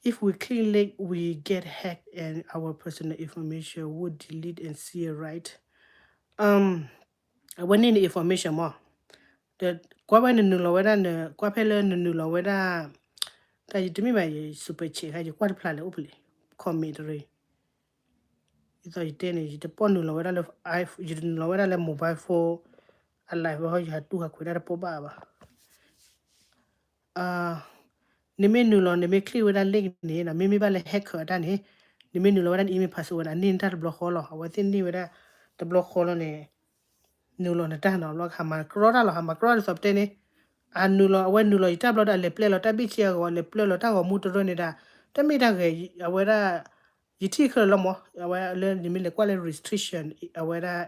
If we click link, we get hacked and our personal information would delete and see right. အဝဲန့ၣ်န့ၣ် information မး, ဒီးကွၢ်ဝဲနနုာ်လီၤဝဲဒၣ်န ကွၢ်ဖဲလၢနနုာ်လီၤဝဲဒၣ် တၢ်ယတမ့ၢ်ဘၣ် ယ super chat ခါ ယကွၢ်တဖျါလၢအိၣ်ဖဲလဲၣ် comment တရံး ဒ်သိးယတဲန့ၣ် ယတပီၢ်နုာ်လီၤဝဲဒၣ်လၢ ယတနုာ်လီၤဝဲဒၣ်လၢ mobile phone အ live ဟီ ယဟးတူၢ်ဟးခွဲးတၢ်တပီၢ်ဘၣ်ဘၣ်. နမ့ၢ်နုာ်လီၤ နမ့ၢ် click ဝဲဒၣ် link န့ၣ် မ့မ့ၢ်ဘၣ်လၢ hacker အတၢ်န့ၣ် နမ့ၢ်နုာ်လီၤဝဲဒၣ်န email password န့ၣ် အန့ၢ်နတၢ်တဘျီဃီလီၤ. အဝဲသ့ၣ်န့ၢ်ဝဲဒၣ်တဘျီဃီလီၤန့ၣ် နုာ်လီၤနတၢ်နီၤ ဘျီဟးမၤကြီတၢ်လီၤ ဟးမၤကြီတၢ်ဒ်သိးပတဲန့ၣ် အနုာ်လီၤ အဝဲနုာ်လီၤယတၢ်ဘျီဒီး အလဲၤပျဲလီၤတၢ်ဘ့ၣ်ဆ့အဂီၤ လဲၤပျဲလီၤတၢ်ဂီၤမူတရၢန့ၣ်ဒၣ် တမ့ၢ်တၢ်ဂဲၤ အဝဲဒၣ် ယထံၣ်ခဲလၢာ်လီၤမး, အဝဲလၢနမ့ၢ်လဲၤကွၢ်လၢ restriction အဝဲဒၣ်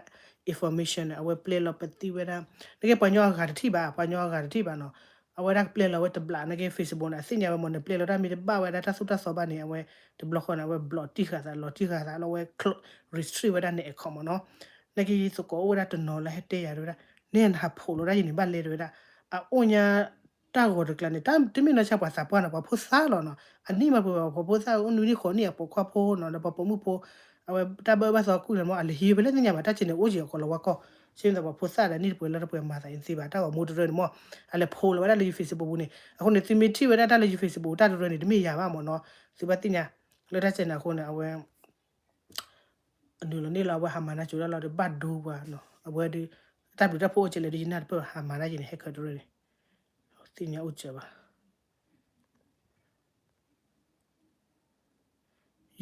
information န့ၣ် အဝဲပျဲလီၤပသံဝဲဒၣ်, နကဲပှၤကညီအဂၤတထံၣ်ဘၣ်, ပှၤကညီအဂၤတထံၣ်ဘၣ်နီၤ, အဝဲဒၣ်ပျဲလီၤဝဲတဘျီ နကဲ Facebook န့ၣ် အသ့ၣ်ညါဝဲမး နပျဲလီၤတၢ်မ့ၢ်တဘၣ်ဝဲဒၣ်တၢ်သိၣ်တၢ်သီဘၣ်န့ၣ် အဝဲတဘျီဃီန့ၣ် အဝဲ block တံၢ်ဃာ်သး လီၤတံၢ်ဃာ်သးလၢအဝဲ restrict ဝဲဒၣ်န account မးနီၤ, နကဲယသကိးအိၣ်ဝဲဒၣ်တနီၤလၢဟဲတဲယၤတဝဲဒၣ်, နဟးဖိးလီၤဒၣ်ယန့ၣ်ဘၣ်လဲတဝဲဒၣ်, အအိၣ်ညါ တၢ်ဂီၤတကျါန့ၣ် တၢ်တမ့ၢ်နီၢ်ဆါပှၤသးပှၢ်နီၤ ပှၤဖိသၣ်လီၤနီၤ, အနံၣ်မးပှဲၤဘၣ်ပှၤဖိသၣ် အိၣ်နွံနံၣ်ဃိးနံၣ်အပိာ်ခွါဖိနီၤ ဒီးပှၤပိာ်မုၣ်ဖိ, အဝဲတၢ်ဘၣ်အၢဘၣ်သီကူၣ်လဲၣ်မး အလဲၤဟံးဝဲဖဲလဲၣ်သ့ၣ်ညါဘၣ် တၢ်စဲးန့ၣ်အိၣ်က့ၤအကိာ်လီၤဝါကီၢ်, ဆ့မ့ၢ်ပှၤဖိသၣ်ဒီးနံၣ်တပှဲၤလါတပှဲၤမၤသးအံၤသ့ဘၣ် တၢ်ဂီၤမူတရၢန့ၣ်မး, အလဲၤဖိးလီၤဝဲဒၣ်လၢယ Facebook ပူၤန့ၣ် အဃိန့ၣ် သုမ့ၢ်ထံၣ်ဝဲဒၣ်တၢ်လၢယ Facebook တၢ်တရၢန့ၣ် တမ့ၢ်ယၤဘၣ်မးနီၤ, သုဘၣ်သ့ၣ်ညါ, လၢတၢ်စဲးန့ၣ်အဃိန့ၣ် အဝဲ အနုာ်လီၤန့ၣ်လီၤ အဝဲဟးမၤနၢ်ကၠိဒၣ်လီၤဒီးဘၣ်ဒိပှၤနီၤ အဝဲဒီး တၢ်ဘျုးတၢ်ဖှိၣ်အိၣ်ကလဲၣ်ဒီးယနၢ်တပၢၢ်ဘၣ် ဟးမၤဒၣ်ယန့ၣ် ဟဲခၢးတရၢန့ၣ် သ့ၣ်ညါအိၣ်စၢၤဘၣ်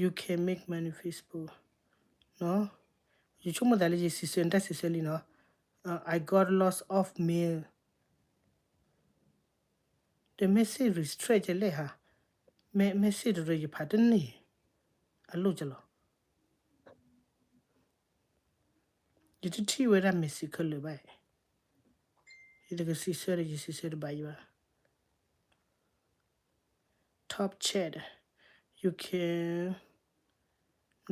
You can make money Facebook နီၤ, ယဆိကမိၣ်သးလၢယစံးဆၢနတၢ်စံးဆၢလံနီၤ, I got lots of mail ဒီး message restrict ကလဲၣ်ဟါ, message တရၢယဖးတန့ၢ်, အလိၣ်ကလီၤ ယတထံၣ်ဝဲဒၣ် message ခဲလၢာ်ဘၣ်, ယတကစံးဆၢဒီး ယစံးဆၢတဘၣ်ယံၤဘၣ်, top chat, you can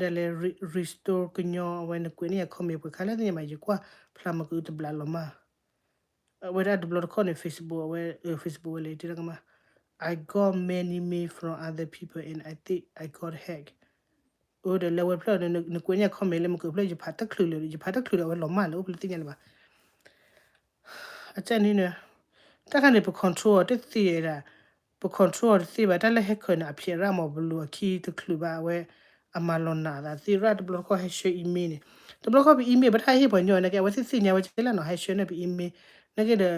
ဒ်လဲၣ် restore ကညီ အဝဲနကွဲးန့ၢ်ယၤ comment ပှဲၤခါလၢသ့ၣ်ညါဘၣ် ယကွၢ်ဖျါမၤကအုတဘျးလီၤမး, အဝဲဒၣ်တဘျီတခီၣ်န့ၣ် Facebook အဝဲ Facebook ဝဲလဲၤတဲတၢ်ကမၣ်, I got many mail from other people and I think I got hacked. အိၣ်ဒီးလၢဝဲဖျၢၣ် နကွဲးန့ၢ်ယၤ comment လၢမကဖျၢၣ် ယဖးတချုးလၢာ် ယဖးတချုးဒီး အဝဲလီၤမၢ်လၢ အိၣ်ဖဲလဲၣ်သ့ၣ်ညါလၢၤဘၣ်. အကဲန့ၣ် တၢ်ခါန့ၣ် ပ control တသ့ဒၣ်, ပ control တသ့ဘၣ် တၢ်လၢဟဲခၢးန့ၣ် အဖျဲးရၣ်မး ပလူၤအခံတချုးဘၣ် အဝဲ အမၤလီၤနာ်သးသ့ရၣ် တဘျီတခီၣ်ဟဲဆှၢ email န့ၣ်, တဘျီတခီၣ်ပ email ပတၢ်ဟ့ၣ်ပှၤညီနာ်က့ အဝဲသ့ၣ်သ့ၣ်ညါဝဲကဲလၢနီၤ ဟဲဆှၢန့ၢ်ပ email နာ်က့ဒီး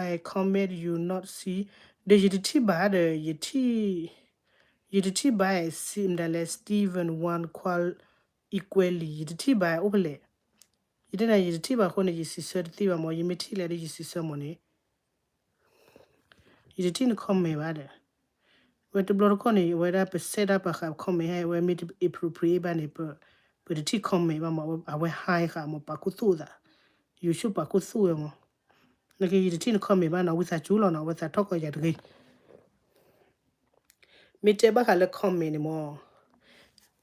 I comment you not see ဒီးယတထံၣ်ဘၣ်ဒီး ယတထံၣ်ဘၣ် စံးမတၤလဲၣ် Steven Wan Kwa Equally ယတထံၣ်ဘၣ်အိၣ်ဖဲလဲၣ်, ယတဲနၤ ယတထံၣ်ဘၣ်အဃိန့ၣ် ယစံးဆၢတသ့ဘၣ်မး ယမ့ၢ်ထံၣ်လဲၣ်ဒီးယစံးဆၢမးန့ၣ် ယတထံၣ်န comment ဘၣ်ဒီး ဝဲတဘျီတခီၣ်န့ၣ် အဝဲဒၣ်ပ set ဒၣ်ပှၤဃး comment ဟဲ အဝဲမ့ၢ်တ appropriate ဘၣ်န့ၣ် ပတထံၣ် comment ဘၣ်မး အဝဲ hide ဃာ်မး ပာ်ခူသူၣ်သး YouTube ပာ်ခူသူၣ်ဝဲမး နက့ယတထံၣ်န comment ဘၣ်နီၤ ဝံသးစူၤလီၤနီၤ အဝဲသးထီၣ်ကီးယၤတဂ့ၤ မ့ၢ်တဲဘၣ်ဃးလၢ comment န့ၣ်မး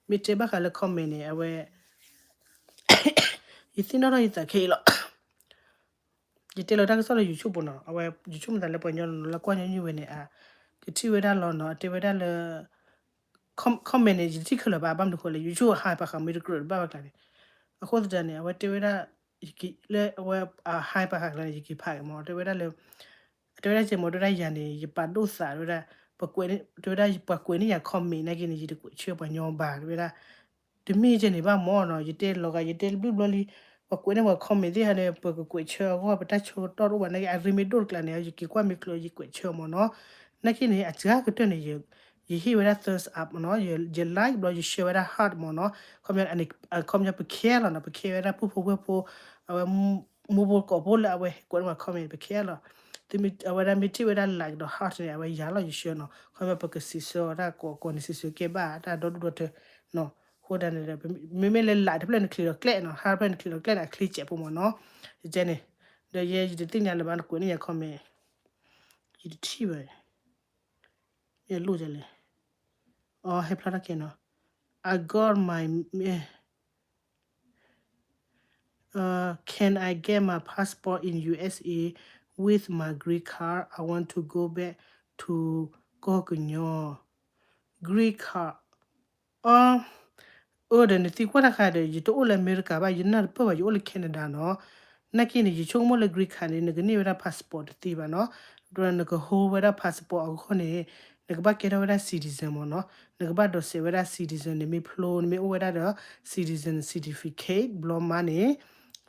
မ့ၢ်တဲဘၣ်ဃးလၢ comment န့ၣ် အဝဲ ယသ့ၣ်နီၣ်ထီၣ်ယသးခဲအံၤလီၤ ယတဲလီၤတၢ်ကစီၣ်လၢ YouTube ပူၤနီၤ အဝဲ YouTube မတၤလၢပှၤညီနီၤ လၢကွၢ်ညီနုၢ်ဝဲန့ၣ် ကထံၣ်ဝဲဒၣ်လီၤနီၤ အတဲဝဲဒၣ်လၢ comment န့ၣ် ယတထံၣ်ခဲလၢာ်ဘၣ် ဘၣ်မနုၤဃိလဲၣ် YouTube hide ပှၤဃးမ့ၢ်တကြၢးတဘၣ်ဘၣ်ကျါန့ၣ် အဃိသတးန့ၣ် အဝဲတဲဝဲဒၣ် လၢအဝဲ hide ပှၤဃးကျါန့ၣ် ယက့ၤဖးက့ၤမး တဲဝဲဒၣ်လၢ တဲဝဲဒၣ်ကဲမး တဲဝဲဒၣ်ယၤန့ၣ် ယပာ်ဒိၣ်သး တဲဝဲဒၣ် တဲဝဲဒၣ်ပှၤကွဲးန့ၢ်ယၤ comment နာ်က့န့ၣ် ယတကွဲးဆၢပှၤညီဘၣ် တဲဝဲဒၣ် တမ့ၢ်ကဲန့ၣ်ဘၣ်မးနီၤ ယတဲလီၤဂာ် ယတဲဘျုးဘျီလံ ပှၤကွဲးန့ၢ်ပှၤ comment သ့ၣ်ဟါန့ၣ် ပကကွဲးဆၢအဂီၢ် ပတၢ်ဆၢကတီၢ်တအိၣ်ဘၣ် နာ်က့ အရ့မ့ၢ်ဒိၣ်တကျါန့ၣ် ယက့ၤကွၢ်မ့ၢ်ကျၢၤ ယကွဲးဆၢမးနီၤ နာ်က့န့ၣ် အစှၤကတၢၢ်န့ၣ် ယဟ့ၣ်ဝဲဒၣ် thumbs up မးနီၤ ယ like ဘျီ ယ share ဝဲဒၣ် heart မးနီၤ ခီပညီ ခီပညီ ပ care လီၤနီၤ ပ care ဝဲဒၣ်ပုၢ်ဖိဝဲၢ်ဖိ အဝဲ မူဖိကီၢ်ဖိလၢအဝဲကွဲးန့ၢ်ပှၤ comment ပ care လီၤ အဝဲဒၣ်မ့ၢ်ထံၣ်ဝဲဒၣ် like ဒီး heart န့ၣ် အဝဲယၤလီၤယဆှၢနီၤ ခီပညီပကစံးဆၢအီၤတၢ်ကိးကိးန့ၣ် စံးဆၢကဲဘၣ်တၢ်ဒီဒူၣ်ဒီထၢနီၤ အဃိဒၣ်န့ၣ်ဒီး မ့မ့ၢ်လၢ like တဖျၢၣ်န့ၣ် ချံးဒီးကျဲနီၤ heart တဖျၢၣ်န့ၣ်ချံးဒီးကျဲန့ၣ် အချံးစဲးဖိမးနီၤ ယကဲန့ၣ် ဒီးယဲယတသ့ၣ်ညါလၢၤဘၣ် နကွဲးန့ၢ်ယၤ comment ယတထံၣ်ဘၣ် မ့ၢ်အလိၣ်လဲၣ် အ ဟဲဖျါထီၣ်ကဲနီၤ I got my uh, can I get my passport in U S A with my green card? I want to go back to ကီၢ်ကညီ green card အ အၢ ဒီးနသံကွၢ်တခါဒီး ယတအိၣ်လၢအမဲရကၤဘၣ် ယနၢ်တပၢၢ်ဘၣ် ယအိၣ်လၢ Canada နီၤ နာ်က့န့ၣ် ယဆိကမိၣ်လၢ green card န့ၣ် နကန့ၢ်ဝဲဒၣ် passport တသ့ဘၣ်နီၤ ဒီးနက hold ဝဲဒၣ် passport အဂီၢ်န့ၣ် နကဘၣ်ကဲထီၣ်ဝဲဒၣ် citizen မးနီၤ နကဘၣ်ဒိးစဲးဝဲဒၣ် citizen န့ၣ်မ့ၢ်ဖျိ နမ့ၢ်အိၣ်ဝဲဒၣ်ဒီး citizen certificate ဘျီမးန့ၣ်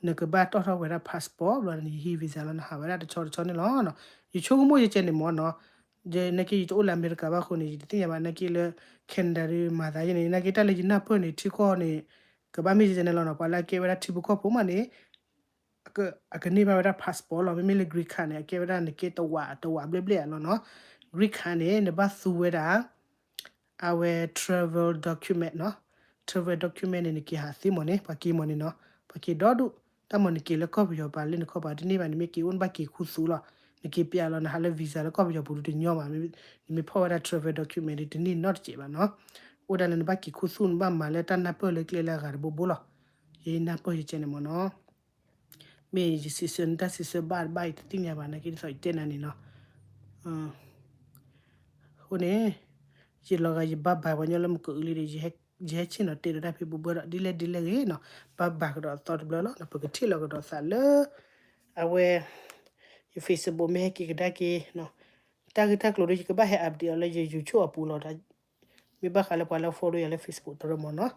နကဘၣ်တီၣ်ထီၣ်ဝဲဒၣ် passport ဘျီန့ၣ် နဟံး visa လီၤ နဟးဝဲဒၣ်တဆီတဆီန့ၣ်လီၤ ယဆိကမိၣ်ယကဲန့ၣ်မးနီၤ နာ်က့ယတအိၣ်လၢအမဲရကၤဘၣ်အဃိန့ၣ် ယတသ့ၣ်ညါဘၣ် နာ်က့လၢ Canada ဒ်မၤသးယဲန့ၣ် နာ်က့တၢ်လၢယနၢ်ပၢၢ်န့ၣ် ထံကီၢ်န့ၣ် ကဘၣ်မ့ၢ်ယဲန့ၣ်လီၤနီၤ ပှၤလၢအကဲဝဲဒၣ်ထံဖိကီၢ်ဖိမးန့ၣ် အကန့ၢ်ဘၣ်ဝဲဒၣ် passport လီၤ မ့မ့ၢ်လၢ green card န့ၣ် အကဲဝဲဒၣ်နကဲတဝး တဝးဘျဲၣ်ဘျဲၣ်ဧါလီၤနီၤ green card န့ၣ် နဘၣ်သူဝဲဒၣ် အဝဲ travel document နီၤ, travel document န့ၣ် နက့ၤဟးသ့မ့ၢ်န့ၣ် ပှၤက့ၤမ့ၢ်န့ၣ်နီၤ, ပှၤက့ၤဒီဒူၣ်, တၢ်မ့ၢ်နက့ၤလၢကီၢ်ပယီၤပၤလၢနခီပၤတန့ၢ်ဘၣ် နမ့ၢ်က့ၤအိၣ်နဘၣ်က့ၤခူသူၣ်လီၤ, နက့ၤပျးလီၤ နဟးလၢ visa လၢကီၢ်ပယီၤပူၤဒုတညီဘၣ်, နမ့ၢ်ဖီၣ်ဝဲဒၣ် travel document ဒုတန့ၢ်နီတစဲးဘၣ်နီၤ, အိၣ်ဒၣ်လၢနဘၣ်က့ၤခူသူၣ် နဘၣ်မၤလၢတၢ်နၢ်ပၢၢ်လၢကျဲလၢအဂၤတဘိဘိလီၤ, ယနၢ်ပၢၢ်ယကဲန့ၣ်မ့ၢ်နီၤ မ့ၢ်ယစံးဆၢနတၢ်စံးဆၢဘၣ်တဘၣ် ယတသ့ၣ်ညါဘၣ်နာ်က့ဒ်သိးယတဲနၤန့ၣ်နီၤ. အဃိန့ၣ် ယလီၤဂာ်ယဘၣ်ဘၣ်ပှၤညီလၢမုၢ်ကအုလံဒီး ယဟဲဆ့ၣ်နီၤတဲဒီးတၢ်ဖံးဘူးဘၢဒီး ဒ်လဲၣ်ဒ်လဲၣ်ဂ့ၤနီၤ, ဘၣ်ဘၣ်ကဒီးအသီတဘျီလီၤနီၤ, ပကထံၣ်လီၤကဒီးသးလၢ အဝဲ ယ Facebook မ့ၢ်ဟဲက့ၤကဒါက့ၤ တၢ်ဂ့ၢ်တၢ်ကျိၤဒီး ယကဘၣ်ဟဲ update အီၤလၢယ YouTube အပူၤလီၤဒီး မ့ၢ်ဘၣ်ဃးလၢပှၤလၢ follow ယၤလၢ Facebook တရၢမ့ၢ်နီၤ,